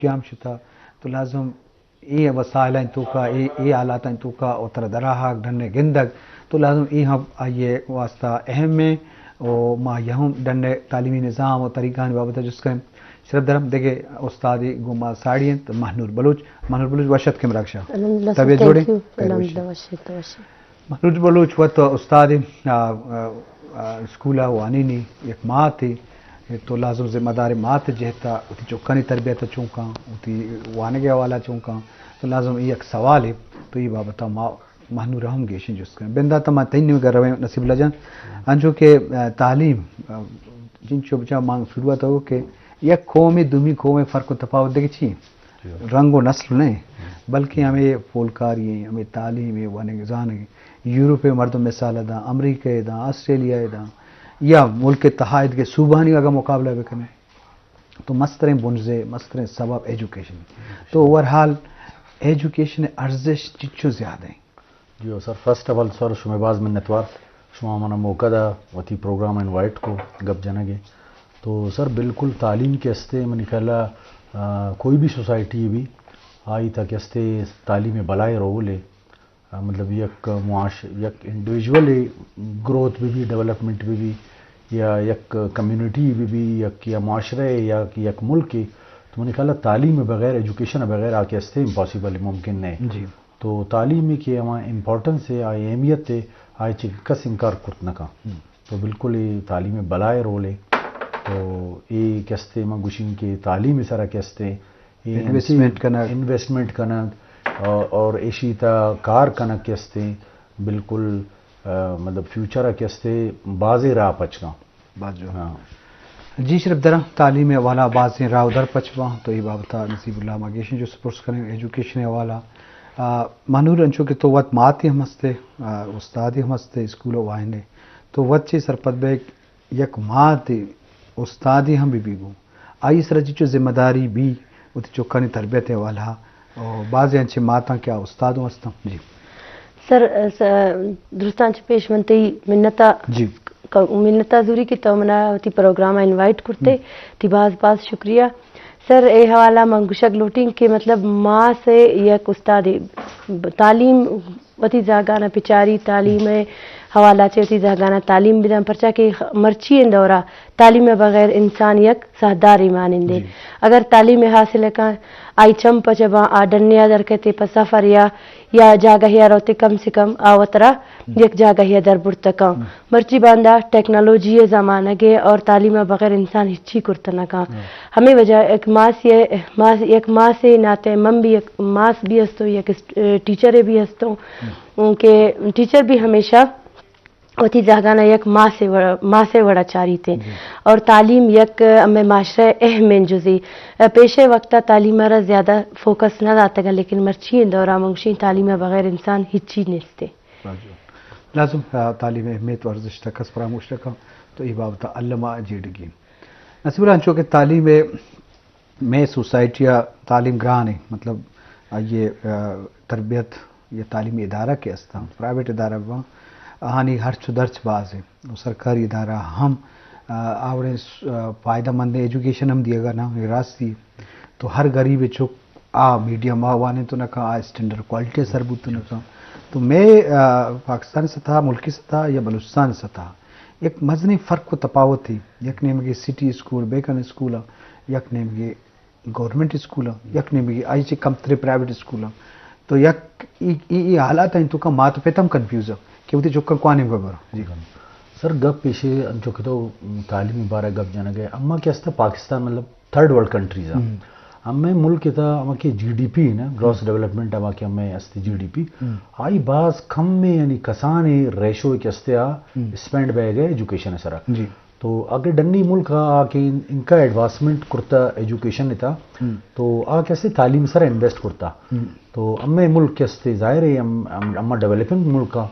قیام شتا، تو لازم اے وسائلانی توکا، اے، اے حالاتانی توکا وترا دراہگ، ڈنے گندگ، تو لازم اے ہم آئی واسطہ اہم ایں۔ و ما یہ ہم ڈنے تعلیمی نظام و طریقہانی بابت جست کنیں۔ شرف درم دگہ استادے گوں ما ساڑی انت، مہنور بلوچ۔ مہنور بلوچ، وش اتکے مراگشا۔ الحمدللہ سر، طبیعت جوڑ ایں؟ Thank you. خیر وشی۔ الحمدللہ وش اتکے، وش اتکے۔ مہنور بلوچ وت استادے، آ، آ، آ، اسکول ءَ وانینی یک ماتے، تو لازم ذمہ دار مات جہت ءَ وتی چکانی تربیت ءَ چون کن، وتی وانگ ءِ حوالہ چون کن، تو لازم اے یک سوالے، تو اے بابت ءَ ما مہنور ءَ ہم گیشیں جست کنیں۔ بندات ءَ ما تئی نیمگ ءَ رویں نصیب اللہ جان، انچو کہ، آ، تعلیم، آ، جنچو بچا ما شروعات ءَ کہ یک قومے دومی قومے فرق و تفاوت دگہ چی؟ رنگ و نسل نہ، بلکہ ہمے پولکاری ایں، ہمے تعلیم ایں، وانگ زانگ ایں۔ یورپ ءِ مردم مثال داں، امریکہ ءِ داں، آسٹریلیا ءِ داں، یا ملک ءِ تہا ادگہ صوبہانی اگاں مقابلہ بکنیں، تو مستریں بنزے، مستریں سبب ایجوکیشن۔ تو اوور آل ایجوکیشن ءِ ارزشت چچو زیادہ ایں؟ جی سر، فرسٹ آف آل سر، شمئے باز منتوار، شما منا موقع دا، وتی پروگرام انوائٹ کو گپ جنگ ءِ۔ تو سر، بالکل تعلیم کہ استے، منی خیال ءَ، آ، کوئی بھی سوسائٹی بھی، آئی تا کہ استے تعلیم بلائے رول ہے۔ آ، مطلب یک معاش-، یک انڈیویجول گروتھ بھی بھی، ڈیولپمنٹ بھی بھی، یا یک کمیونٹی بھی بھی، یک، یا معاشرہ ہے، یا یک ملک ہے، تو منی خیال ءَ تعلیم بغیر، ایجوکیشن بغیر آ کہ استے امپاسبل ہے، ممکن نہیں۔ جی۔ تو تعلیم ءِ کہ ہما امپورٹنس ہے، آئی اہمیت ہے، آئی چہ کس انکار کرت نہ کن۔ تو بالکل اے تعلیم بلائے رول ہے۔ تو اے کہ استے من گوشیں کہ تعلیم سرا کہ استے، اے انویسٹمنٹ کنگ۔ انویسٹمنٹ کنگ اور، اور ایشی تا کار کنگ کہ استے، بالکل، آ، مطلب فیوچر کہ استے بازیں راہ پچ کن۔ باز جوان۔ ہاں۔ جی شرف درا، تعلیم ءِ حوالہ بازیں راہ و در پچ باں، تو اے بابت ءَ نصیب اللہ ما گیشیں جست پرس کنیں، ایجوکیشن ءِ حوالہ۔ آ، مہنور، انچو کہ تو وت ماتے ہم ہستے، آ، استادے ہم ہستے، اسکول ءَ وانینے، تو وت چے سرپد بئے، یک ماتے استادے ہم بہ بی گوں، آئی سرا چچو ذمہ داری بی وتی چکانی تربیت ءِ حوالہ ءَ، و بازیں انچیں ماتاں کہ آ استاد ہم ہستاں۔ جی۔ سر، س-، درستاں چہ پیش من تئی منت ءَ جی۔ ک-، منت ءَ زوری کہ تو منا وتی پروگرام ءَ انوائٹ کرتے، تئی باز باز شکریہ۔ سر، اے حوالہ من گوشگ لوٹیں کہ مطلب ماس ءِ یک استادے تعلیم وتی زہگانا پچاری، تعلیم ءِ حوالہ چہ وتی زہگانا تعلیم بداں، پرچا کہ مرچی ایں دورا تعلیم ءِ بغیر انسان یک ساہدارے مانندے۔ جی۔ اگر تعلیم ءَ حاصل کن، آئی چم پچ باں، آ ڈنیا در کئیت پہ سفر یا، یا جاگہے ءَ روتے، کم سے کم آ وترا یک جاگہے ءَ در برت کن۔ مرچی باندا ٹیکنالوجی ءِ زمانگ ءِ اور تعلیم ءَ بغیر انسان ہچی کرت نہ کن۔ ہمے وجہ یک ماس ءِ، ماس، یک ماسے ناتے من بھی یک ماس بھی ہستوں، یک اس-، ٹیچرے بھی ہستوں کہ ٹیچر بھی ہمیشہ وتی زہگانا یک ماسے وڑ-، ماسے وڑا چاریتے۔ جی۔ اور تعلیم یک ہمے معاشرہ ءِ اہمیں جزے۔ پیشے وقتا تعلیم ءَ را زیادہ فوکس نہ داتگا، لیکن مرچی ایں دورا من گوشیں تعلیم ءِ بغیر انسان ہچی نیستے۔ لازم، آ، تعلیم ءِ اہمیت و ارزشت ءَ کس فراموش نہ کن، تو اے بابت ءَ الما جیڑگی۔ نصیب اللہ، انچو کہ تعلیم ءِ مئے سوسائٹی ءَ تعلیم گران ایں، مطلب آئی ءِ، آ، تربیت یا تعلیمی ادارہ کہ استاں، پرائیویٹ ادارہ باں، آہانی ہرچ و درچ باز ایں۔ و سرکاری ادارہ ہم، آ، آوڑیں س-، آ، فائدہ مندیں ایجوکیشن ہم دیگا نہ، اے راستی۔ تو ہر غریب چک آ میڈیم ءَ وانینت نہ کن، آ اسٹینڈرڈ کوالٹی ءَ سر بوت نہ کن۔ تو مئے، آ، پاکستان سطح، ملکی سطح یا بلوچستان سطح یک مزنیں فرق و تپاوتے۔ یک نیمگے سٹی اسکول، بیکن اسکول، یک نیمگے گورنمنٹ اسکول آں، یک نیمگے آئی چہ کمتریں پرائیویٹ اسکول آں۔ تو یک ای، ای، ای حالات آں، تو کا مات پت ہم کنفیوز آں کہ وتی چکاں کوانیں ببر۔ جی۔ سر، گپ ایشے انچو کہ تو تعلیمی بارہ گپ جنگ ہے، اما کہ است پاکستان مطلب تھرڈ ورلڈ کنٹریز آں۔ ہمے ملک تا ہما کہ جی ڈی پی نا، گراس ڈیولپمنٹ ہما کہ ہمے است جی ڈی پی، آئی باز کم میں یعنی کسانے ریشو کہ استے آ اسپینڈ بہ گئے ایجوکیشن سرا۔ جی۔ تو اگہ ڈنی ملک آ، آ کہ ان-، انکا ایڈوانسمنٹ کرتا ایجوکیشن تا، تو آ کسے تعلیم سر انویسٹ کرتا۔ تو ہمے ملک کستے ظاہر ہے ہم، ہم، ہما ڈیولپنگ ملک آ،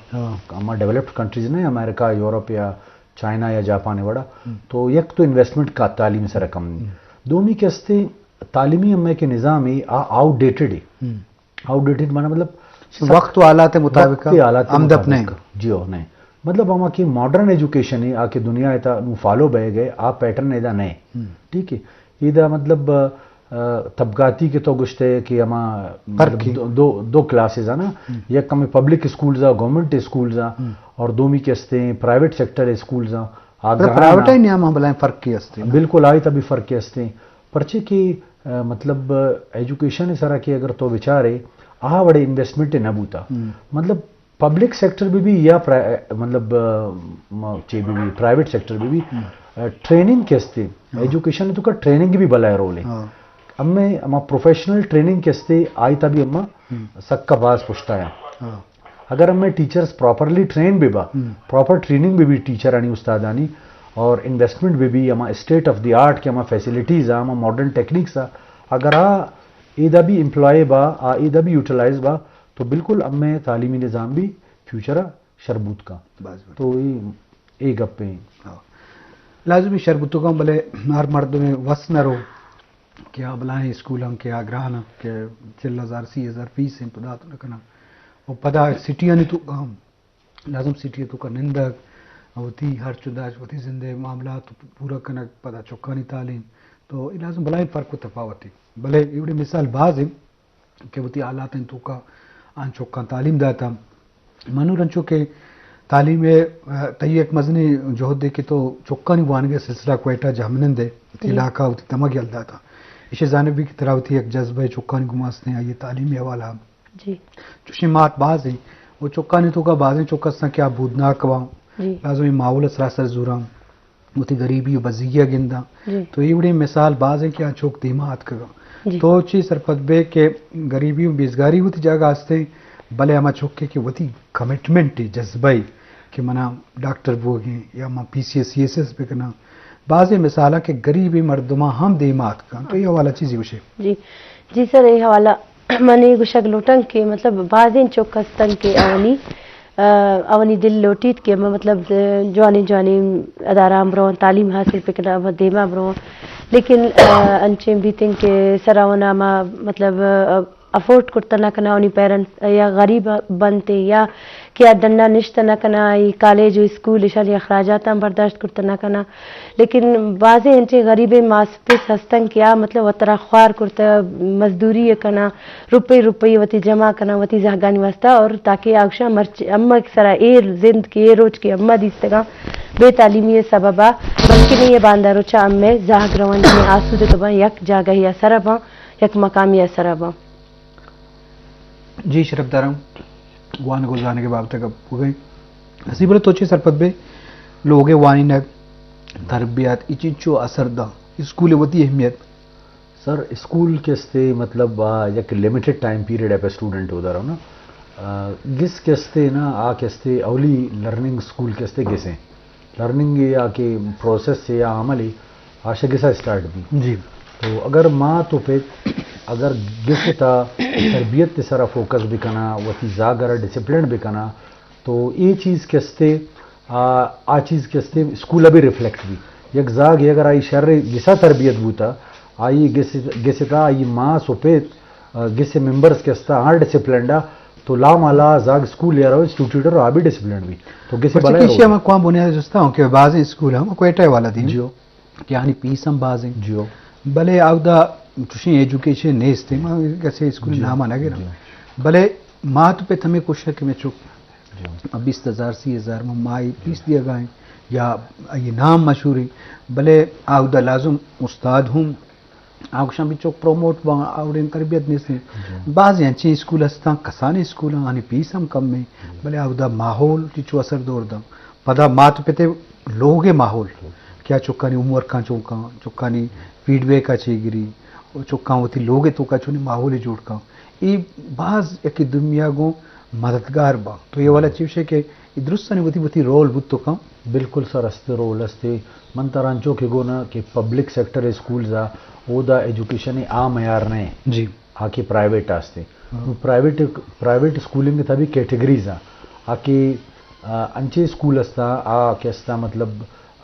ہما ڈیولپڈ کنٹریز نے، امریکہ، یورپ یا چائنا یا جاپان وڑا، تو یک تو انویسٹمنٹ کا تعلیم سر کم نہیں۔ دومی کستے تعلیمی ہمے کہ نظام ہے آ آؤٹ ڈیٹڈ ہے۔ آؤٹ ڈیٹڈ معنی مطلب وقت و حالات مطابق وقت و حالات ہمدپ مطابق نہیں۔ جی ہو، نہیں۔ مطلب ہما کہ ماڈرن ایجوکیشن ہے، آ کہ دنیا تا نو فالو بہ گئے، آ پیٹرن ادا نہیں۔ ٹھیک ہے؟ ادا مطلب، آ، آ، طبقاتی کہ تو گوشتے کہ ہما مطلب دو، دو، دو کلاسز ہیں نا، یک ہمیں پبلک اسکولز ہیں، گورنمنٹ اسکولز ہیں، اور دومی کہ ہستے ہیں پرائیویٹ سیکٹر اسکولز ہیں۔ آ مطلب گھرانا پرائیویٹ ہے نیام ہم بلائیں فرق کی ہستے ہیں۔ بالکل، آئی تبھی فرق کی ہستے ہیں۔ پرچے کہ، آ، مطلب ایجوکیشن سرا کہ اگر تو بچارے، آ وڑے انویسٹمنٹ نہ بوتا۔ مطلب پبلک سیکٹر بھی بھی یا پرا-، مطلب، آ، م-، چے بھی بھی، پرائیویٹ سیکٹر بھی بھی، آ، ٹریننگ کے استے، ایجوکیشن تو کا ٹریننگ بھی بلا رول ہے۔ ہمیں، ہما پروفیشنل ٹریننگ کے استے آئی تا بھی ہما سکا باز پشتا ہے۔ اگر ہمیں ٹیچرز پراپرلی ٹرین بھی با، پراپر ٹریننگ بھی بھی ٹیچر آنی استادانی، اور انویسٹمنٹ بھی بھی ہما اسٹیٹ آف دی آرٹ کے ہما فیسلٹیز آ، ہما ماڈرن ٹیکنیکس آ، اگر آ ایدا بھی امپلائی با، آ ایدا بھی یوٹیلائز با، تو بالکل ہمیں تعلیمی نظام بھی فیوچر ء شر بوت کن۔ باز وڑ۔ تو اے، اے گپ ایں۔ ہاں۔ لازمی شر بوتگاں، بلے ہر مردمے وس نہ رو کہ آ بلاہیں اسکول ہم کہ آ گران ہم کہ چل ہزار، سی ہزار فیس ہیں، پدا تو نہ کناں۔ و پدا سٹیانی تو ہم لازم سٹی تو کا نندگ، وتی ہرچ و داش، وتی زندے معاملات پورا کنگ، پدا چکانی تعلیم۔ تو اے لازم بلاہیں فرق و تفاوت ہیں۔ بلے ایوڑے مثال باز ہیں۔ کہ وتی حالاتانی توکا آن چکاں تعلیم داتا۔ منور انچو کہ تعلیم ء، آ، تئی یک مزنیں جہدے کہ تو چکانی وانگ ء سلسلہ کوئٹہ جہمنند ء وتی علاقہ وتی دمگ یل داتا۔ ایشی زانگ بی کہ ترا وتی یک جذبہ چکانی گما استیں، آئی تعلیمی حوالہ۔ جی۔ چوشیں مات باز ہیں، وہ چکانی توکا بازیں چک استاں کہ آ بودناک باں۔ جی۔ لازم ایں ماحول ء سراسر زوراں۔ وتی گریبی و بزگی ء گنداں۔ جی۔ تو اے وڑیں مثال باز ہیں کہ آ چوک دیما آتکگاں۔ جی۔ تو چی سرپد بے کہ گریبی و بیزگاری وتی جاگہ ہستیں، بلے ہما چوکے کہ وتی کمٹمنٹ ء جذبہ ء کہ منا ڈاکٹر بوگیں یا من P C S, C S S بکناں، بازیں مثالاں کہ گریبیں مردماں ہم دیما آتکگاں۔ تو اے حوالہ چیزی گوشے؟ جی، جی سر، اے حوالہ من اے گوشگ لوٹاں کہ مطلب بازیں چک ہستن کہ آوانی آ، آوانی دل لوٹیت کہ ما مطلب، آ، جوانیں جوانیں ادارہ ہم برون، تعلیم حاصل بکناں، ما دیما برون۔ لیکن، آ، انچیں بیتیں کہ سرا اونا ما مطلب، آ، افورڈ کرتا نہ کناں، آوانی پیرنٹس یا غریب بنت یا کہ آ ڈنا نشت نہ کناں، ای کالج و اسکول اشانی اخراجات ہم برداشت کرتا نہ کناں۔ لیکن بازیں انچیں غریبیں ماس پس ہستن کہ آ مطلب وترا خوار کرتہ، مزدوری ء کناں، روپے روپے وتی جمع کناں وتی زہگانی واسطہ، اور تاکہ آ گوشاں مرچ امہ سرا اے زند کہ اے روچ کہ امہ دیستگاں بے تعلیمی ء سبب ء، بلکن اے باندا روچا امہ زہگ روان آسودہ باں، یک جاگہے ء سرا باں، یک مقامے ء سرا باں۔ جی شرف دارم، وانگ و زانگ ء بابت ء گپ بگئیں۔ حسیب اللہ تو چے سرپد بے، لوگ ء وانینگ، تربیت، ای چنچو اثر داں، اسکول ء وتی اہمیت؟ سر، اسکول کہ استے مطلب آ یک لمیٹڈ ٹائم پیریڈ ء پہ اسٹوڈنٹ اودا رہو نا، آ، گس کہ استے نا، آ کہ استے اولی لرننگ اسکول کہ استے گسیں۔ لرننگ یا کہ پروسیس یا عمل آ شہ گسا اسٹارٹ بی۔ جی۔ تو اگر مات و پت اگر گس تا تربیت تے سرا فوکس بکناں، وتی زاگر ڈسپلن بکناں، تو اے چیز کہ استے، آ، آ چیز کہ استے اسکول ابھی ریفلیکٹ بی۔ یک زاگ اگر آئی شر گسا تربیت بوتا، آئی گس، گس تا آئی ماس و پت، آ، گس ممبرز کہ استا ہر ڈسپلنڈا، تو لامالا زاگ اسکول یا رو انسٹیٹیوٹ رو آ بھی ڈسپلن بی۔ تو گس بلے بلے کہ ایشی ہم کوام بنیاد جستا ہوں کہ بعض اسکول ہم کوئٹہ والا دین۔ جیو۔ کہ آنی پیس ہم باز انت۔ جیو۔ بلے اودا چوشیں ایجوکیشن نیست، ما کسے اسکول جی۔ نام نہ گراں۔ جی۔ بلے مات پت ہمیں کوشش کہ میں چک جی۔ بیست ہزار، سی ہزار من ماہی پیس دیگا ہیں یا یہ نام مشہور ہیں، بلے اودا لازم استاد ہم آ گوشاں بھی چک پروموٹ باں، اوڑیں تربیت نیست ہیں۔ جی۔ بعض انچیں اسکول ہستاں، کسانیں اسکول آنی پیس ہم کم ہیں، جی۔ بلے اودا ماحول تی چو اثر دور داں۔ پدا مات پتے لوگ ء ماحول کہ آ چکانی ہوم ورکاں چون کن، چکانی فیڈ بیک ء چے گری، و چکاں وتی لوگ ء توکا چونیں ماحولے جوڑ کن۔ اے باز یکے دومی ء گوں مددگار باں۔ تو اے والا چی گوشے کہ اے درستانی وتی وتی رول بوت تو کن؟ بالکل سر، استے رول استے۔ من ترا انچو کہ گونا کہ پبلک سیکٹر اسکولز ء اودا ایجوکیشن آ معیار نہ۔ جی۔ آ کہ پرائیویٹ آستے۔ ہاں۔ نوں پرائیویٹ، پرائیویٹ اسکولنگ تھا بھی کیٹیگریز آ۔ آ کہ، آ، انچے اسکول استا، آ کہ استا مطلب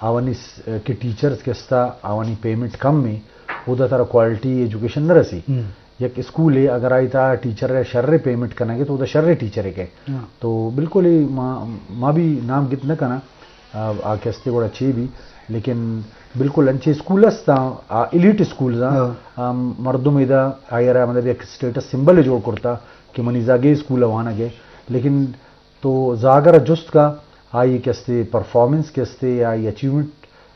آوانی س-، کہ ٹیچرز کہ استا، آوانی پیمنٹ کم ہے، اودا ترا کوالٹی ایجوکیشن نہ رسی۔ ہم۔ یک اسکول ہے، اگر آئی تا ٹیچر شر پیمنٹ کنگے تو اودا شر ٹیچر ہے کہ۔ ہاں۔ تو بالکل ہی ما، ما بھی نام گت نہ کنا۔ آ، آ کہ استے گڑا چے بی، لیکن بالکل انچیں اسکول است آں، آ، ایلیٹ اسکولز آں، ہاں۔ آ، مردم ادا آئی ءَ را مطلب یک اسٹیٹس سمبل جوڑ کرتا کہ منی زاگے اسکول ءَ وانگ ءَ، لیکن تو زاگ ءَ را جست کا، آئی کہ استے پرفارمنس کہ استے، آئی اچیومنٹ،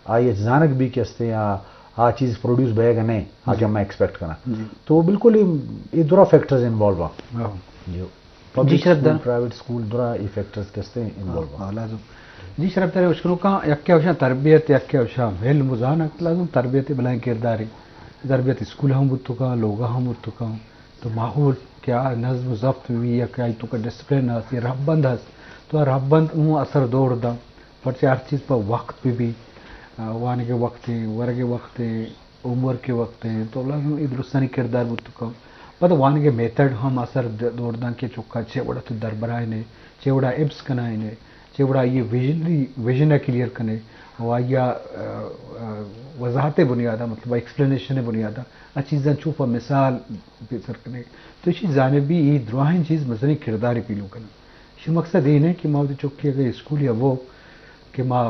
آئی ءَ زانگ بی کہ استے، آ، آ چیز پروڈیوس بئیگ ءَ نہ، آ کہ جی۔ من ایکسپیکٹ کناں۔ جی۔ تو بالکل اے، اے درا فیکٹرز انوالو آں۔ ہاں۔ جی۔ پبلک جی، شرف اسکول، دار۔ پرائیویٹ اسکول، درا اے فیکٹرز کہ استے انوالو ہاں، آں۔ ہاں، لازم۔ جی، شرف دار، اشکنوکاں یکے اوشاں تربیت، یکے اوشاں علم و زانگ، لازم تربیت بلائیں کردارے۔ تربیت اسکول ہم بوتکاں، لوگا ہم بوتکاں۔ تو ماحول کہ آ نظم و ضبط بی، یا کہ آئی توکا ڈسپلن ہست، یا رہبند ہست، تو آ رہبند اوں اثر دور داں۔ پرچہ ہر چیز پہ وقت بہ بی، آ، وانگ ءِ وقت ءَ، ورگ ءِ وقت ءَ، ہوم ورک ءِ وقت ءَ، تو لازم اے درستانی کردار بوت کنت۔ پدا وانگ ءِ میتھڈ ہم اثر د-، دور داں کہ چکا چے وڑا تو دربرائینے، چے وڑا حفظ کنائینے، چے وڑا آئی ءِ ویژنری، ویژن ءَ کلیئر کنے، و آئی ءَ، آ، آ، وضاحت ءِ بنیاد ءَ، مطلب ایکسپلینیشن ءِ بنیاد ءَ، آ چیزاں چو پہ مثال پیسر کنے۔ تو ایشی جانبی اے دراہیں چیز مزنیں کردارے پیلو کناں۔ ایشی مقصد اے نہ کہ ما وتی چکے اگاں اسکول یا وہ کہ ما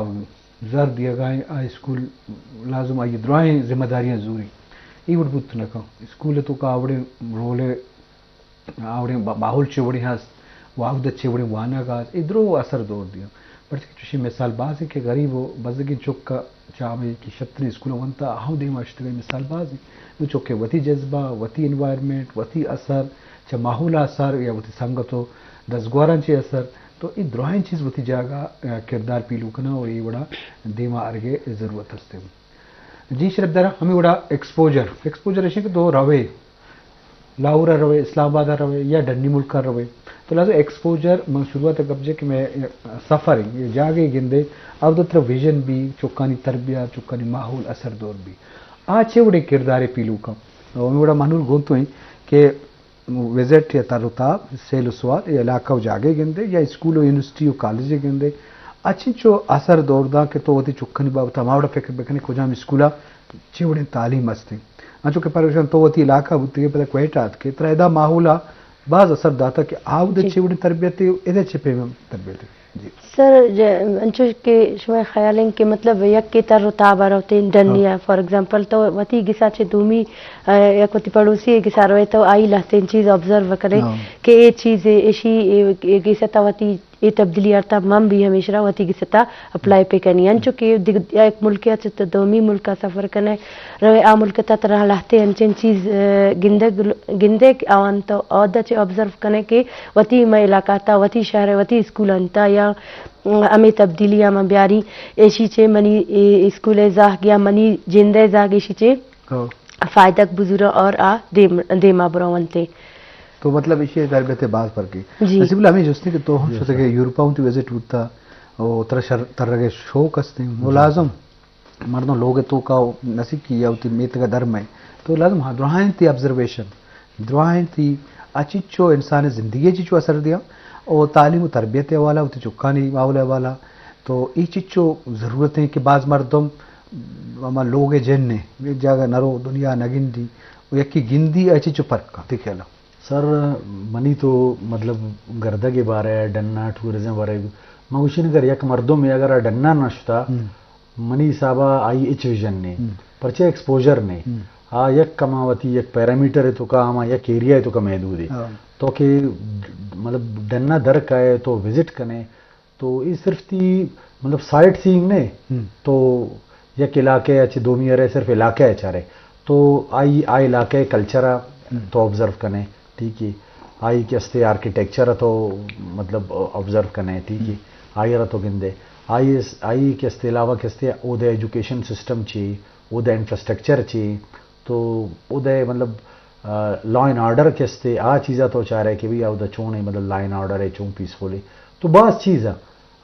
زر دیگا ایں، آ اسکول لازم آئی دراہیں ذمہ داریاں زوری۔ اے وڑ بوت نہ کن۔ اسکول ءِ توکا آ وڑیں رول ءِ، آ وڑیں با-، ماحول چے وڑیں ہست، و آ وھد ءَ چے وڑیں وانگ ہست، اے درو اثر دور دیاں۔ پرچہ کہ چوشیں مثال باز ایں کہ غریب و بزگیں چک ءَ چہ ہمے کہ شتریں اسکول ءَ ونتا، آہاں دیما اشتگیں مثال باز ایں۔ نوں چکے وتی جذبہ، وتی انوائرمنٹ، وتی اثر، چہ ماحول ءِ اثر یا وتی سنگت و دزگواراں چہ اثر، تو اے دراہیں چیز وتی جاگہ ءَ کردار پیلو کناں اور اے وڑا دیما آرگ ءِ ضرورت ہست۔ جی شرف دار، ہمے وڑا ایکسپوژر، ایکسپوژر ایش کہ تو روے، لاہور ءَ روے، اسلام آباد ءَ روے یا ڈنی ملک ءَ روے، تو لہذا ایکسپوژر، من شروعات ءَ گپ جت کہ مئے سفر ایں، اے جاگہے گندے، اودا ترا ویژن بی، چکانی تربیت، چکانی ماحول اثر دور بی۔ آ چے وڑیں کردارے پیلو کن؟ ہمے وڑا منور گوں تو ایں کہ وزٹ یا تر و تاب، سیل و سواد، اے علاقہ و جاگہے گندے یا اسکول و یونیورسٹی و کالجے گندے، آ چنچو اثر دور داں کہ تو وتی چکانی بابت ءَ ہما وڑا فکر بکنے کجام اسکول ءَ چے وڑیں تعلیم ہست ایں۔ انچو کہ پروشان تو وتی علاقہ بوتگے، پدا کوئٹہ اتکے، ترا ادا ماحول ءَ باز اثر داتہ کہ آ اود ءَ جی۔ چے وڑیں تربیت ءَ، ادا چے پیمیں تربیت ءَ؟ جی۔ سر، ج-، انچو کہ شمئے خیال ایں کہ مطلب یکے تر و تاب ءَ روتیں ڈنی ءَ، ہاں۔ فار ایگزامپل تو وتی گسا چہ دومی، آ، یک وتی پڑوسی ءِ گسا روئے تو آئی لہتیں چیز آبزرو کنے ہاں۔ کہ اے چیز اے، ایشی اے، اے گسا تا وتی اے تبدیلی آرتا من بھی ہمیشرا وتی گستا اپلائی پہ کنی۔ انچو کہ دگ-، یک ملکے ءَ چہ تو دومی ملک ءَ سفر کنے، روے آ ملک ءَ ترا لہتے انچیں چیز، آ، گندگ، گندے کہ آوان تو اودا چہ آبزرو کنے کہ وتی مئے علاقہ تا، وتی شہر ءَ، وتی اسکول انت یا، آ، ہمے تبدیلی ءَ من بیاری، ایشی چہ منی اے اسکول ءِ زاگ یا منی جند ءِ زاگ ایشی چہ ہاں۔ فائدگ بزوراں اور آ دیم-، دیما برونتے۔ تو مطلب ایشی تربیت ءَ باز فرق ایں۔ جی۔ نصیب اللہ، ہمے جستی کہ تو ہم جی شتگے سر۔ یورپ ءَ، وتی وزٹ بوتا، و ترا شر-، ترگ ءِ شوق ہست ایں، و جی۔ لازم مردم لوگ ءِ توکا و نسیکی یا وتی میتگ ءَ در مئے، تو لازم ہاں دراہیں تی آبزرویشن، دراہیں تی آ چچو انسان ءِ زندگی ءَ چچو اثر دیاں، و تعلیم و تربیت ءِ حوالہ، وتی چکانی ماحول ءِ حوالہ، تو اے چچو ضرورت ایں کہ باز مردم ہما لوگ ءِ جن ایں، یک جاگہ نرو، دنیا نگندی، و یکے گندی، آ چچو فرق کن، تئی خیال ءَ؟ سر، منی تو مطلب گردگ ءِ بارے، ڈنا ٹورازم ءِ بارے، من گوشین اگر یک مردمے اگر آ ڈنا نہ شتا، ہم۔ منی حساب ءَ آئی ہچ ویژن نے، ہم۔ پرچہ ایکسپوژر نے۔ ہم۔ آ یک کما وتی یک پیرامیٹر ءِ توکا، ہما یک ایریا ءِ توکا محدود ایں۔ ہاں۔ تو کہ مطلب ڈنا در کائے تو وزٹ کنے، تو اے صرف تی مطلب سائٹ سیئنگ نے، ہم۔ تو یک علاقہ ءَ چہ دومی ءَ رے، صرف علاقہ ءَ چارے، تو آئی، آ علاقہ ءِ کلچر ءَ ہم۔ تو آبزرو کنے، ٹھیک ہے، آئی کہ استے آرکیٹیکچر ءَ تو مطلب آبزرو کنے، ٹھیک ہے، ہم۔ آئی ءَ را تو گندے، آئی اس-، آئی کہ استے علاوہ کہ استے اودے ایجوکیشن سسٹم چی، اودے انفراسٹرکچر چی، تو اودے مطلب، آ، لا اینڈ آرڈر کہ استے، آ چیزا تو چارے کہ بھئی اودے چون ہے، مطلب لا اینڈ آرڈر ہے، چون پیسفل ہے۔ تو باز چیز ہے،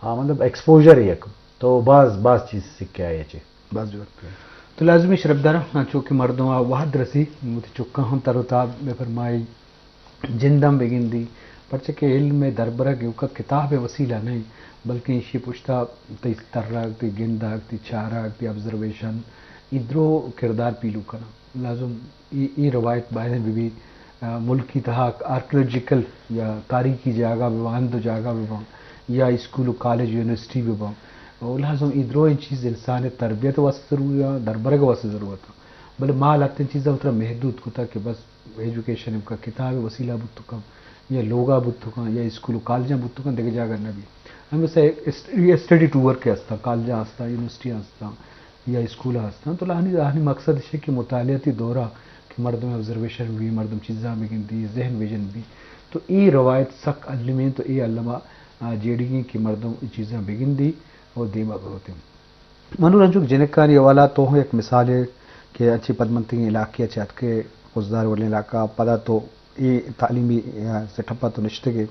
آ، مطلب ایکسپوژر ہے یک، تو باز، باز چیز سکے آئے چے۔ باز جواب۔ تو لازمی شرفدار، ہاں، چونکہ مردم آ وہد رسی، وتی چکاں ہم تر و تاب بہ فرمائی، جند ہم بگندی، پرچہ کہ علم ءِ دربرگ ایوکا کتاب ءِ وسیلہ نہ ایں، بلکہ ایشی پشتا تئی ترگ، تئی گندگ، تئی چارگ، تئی آبزرویشن، اے درو کردار پیلو کناں۔ لازم اے، اے روایت بایدیں بہ بی، آ، ملکی تہا آرکیالوجیکل یا تاریخی جاگہ بہ باں، ہند و جاگہ بہ باں، یا اسکول و کالج، یونیورسٹی بہ باں، او لازم اے دروئیں چیز انسان ءِ تربیت ءِ واسطہ ضروری ایں، دربرگ ءِ واسطہ ضرورت ایں۔ بلے ما لہتیں چیزاں وترا محدود کتا کہ بس ایجوکیشن ءِ کتاب ءِ وسیلہ بوت کن یا لوگا بوت کن یا اسکول و کالجاں بوت کن، دگہ جاگہ نہ بی۔ ہمیں سے اسٹ-، اسٹڈی ٹور کے ہستاں، کالجاں ہستاں، یونیورسٹیاں ہستاں یا اسکولاں ہستاں، تو لہنی، لہنی مقصد اش کہ مطالعاتی دورہ کہ مردم آبزرویشن بی، مردم چیزاں بگندی، ذہن ویژن بی۔ تو اے روایت سک المیں، تو اے الما، آ، جیڑی ایں کہ مردم اے چیزاں بگندی اور دیما بروتیں۔ منور انچو کہ جنکانی حوالہ تو ہوں یک مثالے کہ اچھی پدمنتگیں علاقے اچھے اتکے خضدار والے علاقہ، پدا تو اے تعلیمی، آ، سیٹ اپ تو نشتگے،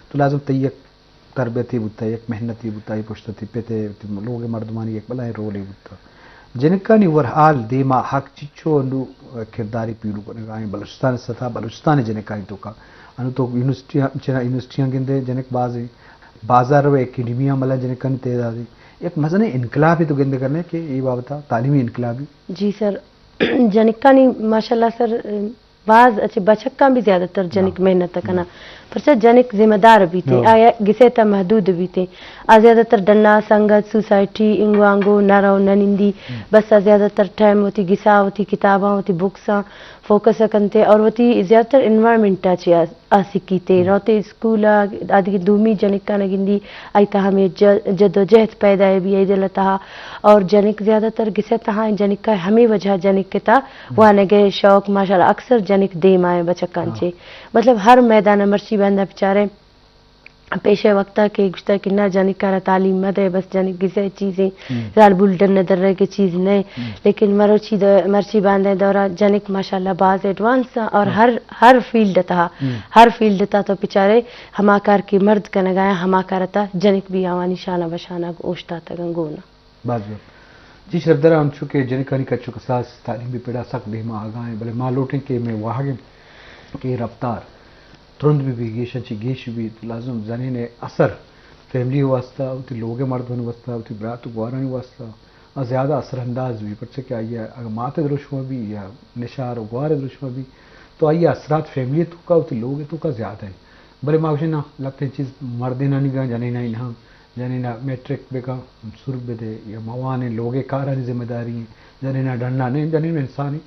تو لازم تئی یک تربیتے بوتا، یک محنتے بوتا، اے پشت تئی پت ءِ، تئی لوگ ءِ مردمانی یک بلائیں رولے بوتا۔ جنکانی اوور آل دیما حق چچو انو کرداری پیلو کنگا ایں بلوچستان ءِ سطح، بلوچستان ءِ جنکانی توکا؟ انو تو یونیورسٹیاں، چنا یونیورسٹیاں گندے جنک باز ایں، بازار و اکیڈمیاں ملا جنکانی تعداد ایں۔ یک مزنیں انقلابے تو گندے کرنے کہ اے بابتا تعلیمی انقلابے۔ جی سر، جنکانی ماشاءاللہ سر، باز اچھے بچکاں بھی زیادہ تر جنک ہاں۔ محنت کناں۔ پرچا جنک ذمہ دار بیتیں، ہاں۔ آیا گسے تا محدود بیتیں۔ آ زیادہ تر ڈنا سنگت، سوسائٹی، انگو آنگو نہ رو نہ نندی۔ ہم۔ بس آ زیادہ تر ٹائم وتی گسا، وتی کتاباں، وتی بکساں فوکس کنتے اور وتی زیادہ تر انوائرمنٹ چی آ، آ سکیتے۔ ہم۔ روتے اسکول آ، آدگہ دومی جنکاں نہ گندی، آئی تا ہمیں ج-، جد و جہد پیدا ہے بھی آئی دل تہا۔ اور جنک زیادہ تر گسے تہا ہیں، جنک کا ہمیں وجہ جنک کے تا ہم۔ وانگے شوق ماشاءاللہ اکثر جنک دیما ہیں بچکاں ہاں۔ چے۔ مطلب ہر میدان مرچی بندہ بچارے پیشے وقتا کہ گشتا کہ نہ جنک کارا تعلیم مہ دے، بس جنک گسے چیزیں ہم۔ زال بول ڈن در رہے کہ چیز نہیں۔ ہم۔ لیکن مروچی دو-، مرچی باندے دورا جنک ماشاءاللہ باز ایڈوانس ہیں اور ہاں۔ ہر، ہر فیلڈ تہا، ہم۔ ہر فیلڈ تہا تو بچارے ہما کار کہ مرد کنگا ہیں، ہما کار تا جنک بھی آوانی شانہ بشانہ اوشتاتگن گونا۔ باز وت۔ جی شرفدار، انچو کہ جنکانی کچ و کساس تعلیمی پڑا سک دیما آگا ہیں، بلے ما لوٹیں کہ میں واہگیں کہ رفتار ترند بی بی، گیشاں چی گیش بی، تو لازم زنین اثر فیملی واسطہ، وتی لوگ مردمانی واسطہ، وتی برات و گوارانی واسطہ آ زیادہ اثر انداز بی، پرچہ کہ آئی اگر مات دروشما بی یا نشار و گوار دروشما بی، تو آئی اثرات فیملی توکا، وتی لوگ توکا زیادہ ہیں۔ بلے ما گوشیں نا، لہتیں چیز مردینانی گا، جنینانی نہ۔ جنین ء میٹرک بکن، سور بدے یا موانیں لوگے کارانی ذمہ داری ہیں۔ جنین ء ڈنڈا نہیں، جنین انسانی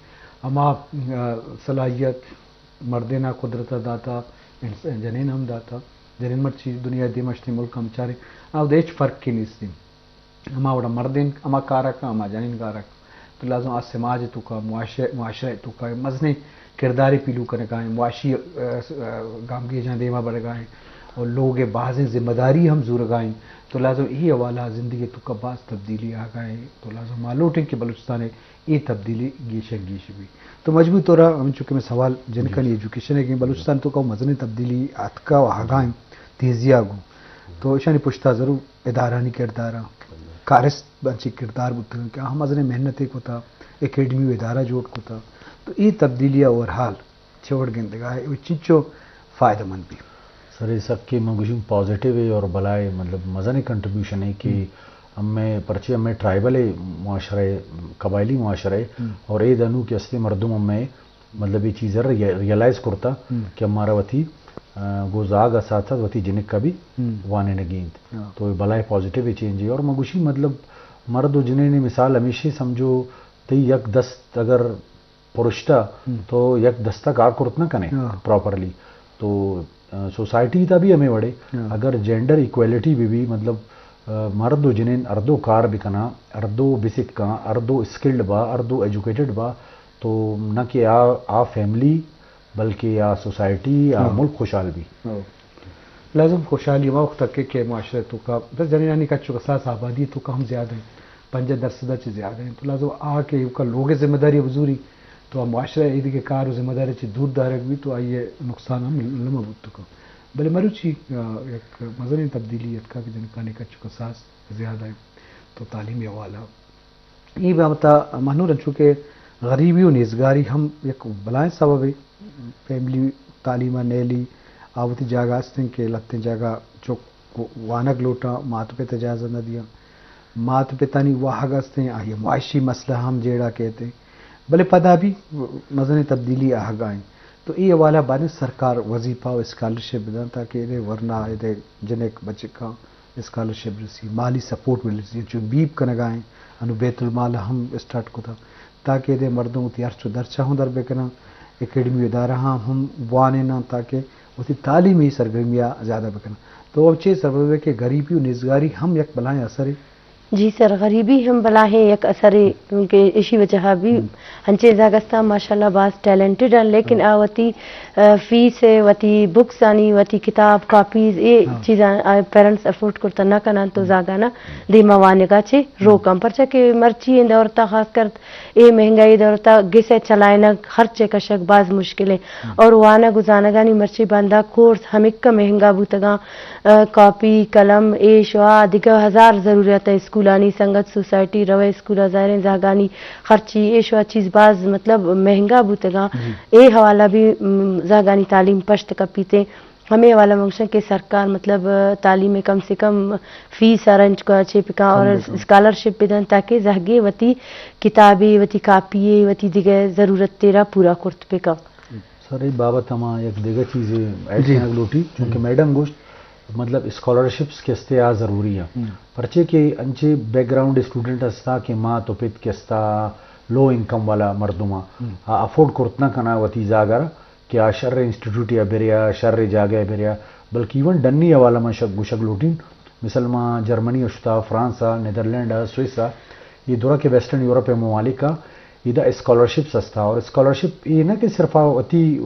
ہما، آ، صلاحیت مردین ء قدرت ء داتا، انس-، جنین ہم داتا۔ جنین مرچی دنیا دیمشتی ملک ہم چاریں، آ ہچ فرق کی نیستی۔ ہما وڑا مردین ہما کارا کن، ہما جنین کارا کن۔ تو لازم آ سماج توکا، معاشرہ، معاشرہ توکا مزنیں کردارے پیلو کنگا ہیں، معاشی، آ، آ، گامگیجاں دیما برگا ہیں اور لوگ بازیں ذمہ داری ہم زورگا ہیں۔ تو لازم ای حوالہ زندگی توکا باز تبدیلی آگا ہیں۔ تو لازم ما لوٹیں کہ بلوچستان ای تبدیلی گیشن گیش بھی۔ تو مجبور طورا ہم چونکہ میں سوال جنکانی ایجوکیشن ہے کہ بلوچستان توکا مزنیں تبدیلی آتکا و آگا ہیں تیزی آگو۔ تو اشانی پشتا ضرور ادارہانی کردار آں، کارست بنچی کردار بوتگ انت کہ آہاں مزنیں محنتے کتا، اکیڈمی و ادارہ جوڑ کتا، تو اے تبدیلی اوور ہال چہ وڑ گندگا ہے، او چنچو فائدہ مند بی؟ سر، اے سکیں من گوشوں پازیٹیو ہے اور بلائے مطلب مزنیں کنٹریبیوشن ہے کہ ہمیں پرچے ہمیں ٹرائبل معاشرہ ہے، قبائلی معاشرہ ہے، اور اے دنو کہ استے مردم ہمیں مطلب اے چیز ء ری-، ریئلائز کرتا کہ ہمارا وتی، آ، گوں زاگ ء ساتھ ساتھ وتی جنک ء بھی وانینگی انت۔ تو اے بلائے پازیٹیو اے چینج ہے۔ اور من گوشی مطلب مرد و جنین مثال ہمیشی سمجھو، تئی یک دست اگر پرشتہ تو یک دست ء کار کرت نہ کنے پراپرلی۔ تو آ، سوسائٹی تا بھی ہمیں وڑے، اگر جینڈر ایکویلٹی بھی بھی، مطلب، آ، مرد و جنین ہر دو کار بکنا، ہر دو بسکاں، ہر دو اسکلڈ با، ہر دو ایجوکیٹڈ با، تو نہ کہ آ، آ فیملی، بلکہ آ سوسائٹی، آ ملک خوشحال بھی۔ لازم خوشحالی ہما وقت تک کہ معاشرہ توکا، بس جنینانی کچ و کساس آبادی توکا ہم زیادہ ہیں، پنجاہ درصد چہ زیادہ ہیں۔ تو لازم آ کہ اوکا لوگ ذمہ داری بزوری، تو آ معاشرہ ایدگہ کار و ذمہ داری چہ دور دارگ بیت تو آئی نقصان ہم لمہ بوت کن۔ بلے مروچی، آ، یک مزنیں تبدیلی اتکا کہ جنکانی کچ و کساس زیادہ ہیں تو تعلیمی حوالہ۔ اے بابتا منور انچو کہ غریبی و نیزگاری ہم یک بلائیں سببے، فیملی تعلیم ء نیلی، آ وتی جاگہ ہستیں کہ لتیں جاگہ چک وانگ لوٹاں، مات پت اجازت نہ دیاں۔ مات پتانی واہگ ہستیں، آئی معاشی مسئلہ ہم جیڑا کہتے۔ بلے پدا بھی مزنیں تبدیلی آہگا ہیں۔ تو اے حوالہ باریں سرکار وظیفہ و اسکالرشپ بدن تاکہ ادے ورنا ادے جنک بچکاں اسکالرشپ رسی، مالی سپورٹ مل رسی، چو بیپ کنگا ہیں، انو بیت المال ہم اسٹارٹ کتا، تاکہ دے مردم وتی ہرچو درچہ ہوں در بکناں، اکیڈمی ادارہ ہم بوانیناں، تاکہ وتی تعلیمی سرگرمیا زیادہ بکناں۔ تو اب چے سبب ہے کہ غریبی و نیزگاری ہم یک بلائیں اثر ہے؟ جی سر، غریبی ہم بلاہیں یک اثرے، کیونکہ اشی وجہ بھی ہم۔ انچیں زاگستان ماشاءاللہ باز ٹیلنٹڈ ہیں، لیکن ہاں۔ آ وتی، آ، فیس ہے، وتی بکس آنی، وتی کتاب، کاپیز، اے ہاں۔ چیزاں آ پیرنٹس افورڈ کرتا نہ کنن تو ہم۔ زاگانا دیما وانگا چے ہم۔ روکاں، پرچا کہ مرچی ایں دور تا خاص کر اے مہنگائی دور تا گس ء چلائینگ، خرچ ء کشگ باز مشکل ء۔ ہم۔ اور وانگ و زانگانی مرچی باندا کورس ہمکہ مہنگا بوتگاں، آ، کاپی، قلم، ایش و آ دگہ ہزار ضرورت ء۔ اسکولانی سنگت سوسائٹی روئے اسکولا ظاہریں زہگانی خرچی ایش و آ چیز باز مطلب مہنگا بوتگاں۔ جی۔ اے حوالہ بھی، م، زہگانی تعلیم پشت کپیتیں۔ ہمے حوالہ من گوشاں کہ سرکار مطلب تعلیم ء کم سے کم فیس ء رنج کا چے پکا اور کم بکن۔ اسکالرشپ بدن تاکہ زہگے وتی کتابے، وتی کاپی، وتی دگہ ضرورت تیرا پورا کرت پکا۔ سر، اے بابت ہما یک دگہ چیزے ایڈ جی۔ کنگ لوٹی، چونکہ ہم۔ میڈم گوشت مطلب اسکالرشپس کستے آ ضروری ہیں۔ ہم۔ پرچے کہ انچے بیک گراؤنڈ اسٹوڈنٹ ہستا کہ ماں تو پت کستا لو انکم والا مردم ہم۔ آ افورڈ کرت نہ کنا وتی زاگر کہ آ شر انسٹیٹیوٹ یا بریا، شر جاگہ بریا، بلکہ ایون ڈنی حوالہ من شک گوشگ لوٹین۔ مثال ما جرمنی ء شتا، فرانس ء، نیدرلینڈ ء، سوئس ء، یہ درا کہ ویسٹرن یورپ ء ممالک ء، ادا اسکالرشپس ہستا اور اسکالرشپ یہ نہ کہ صرف آ وتی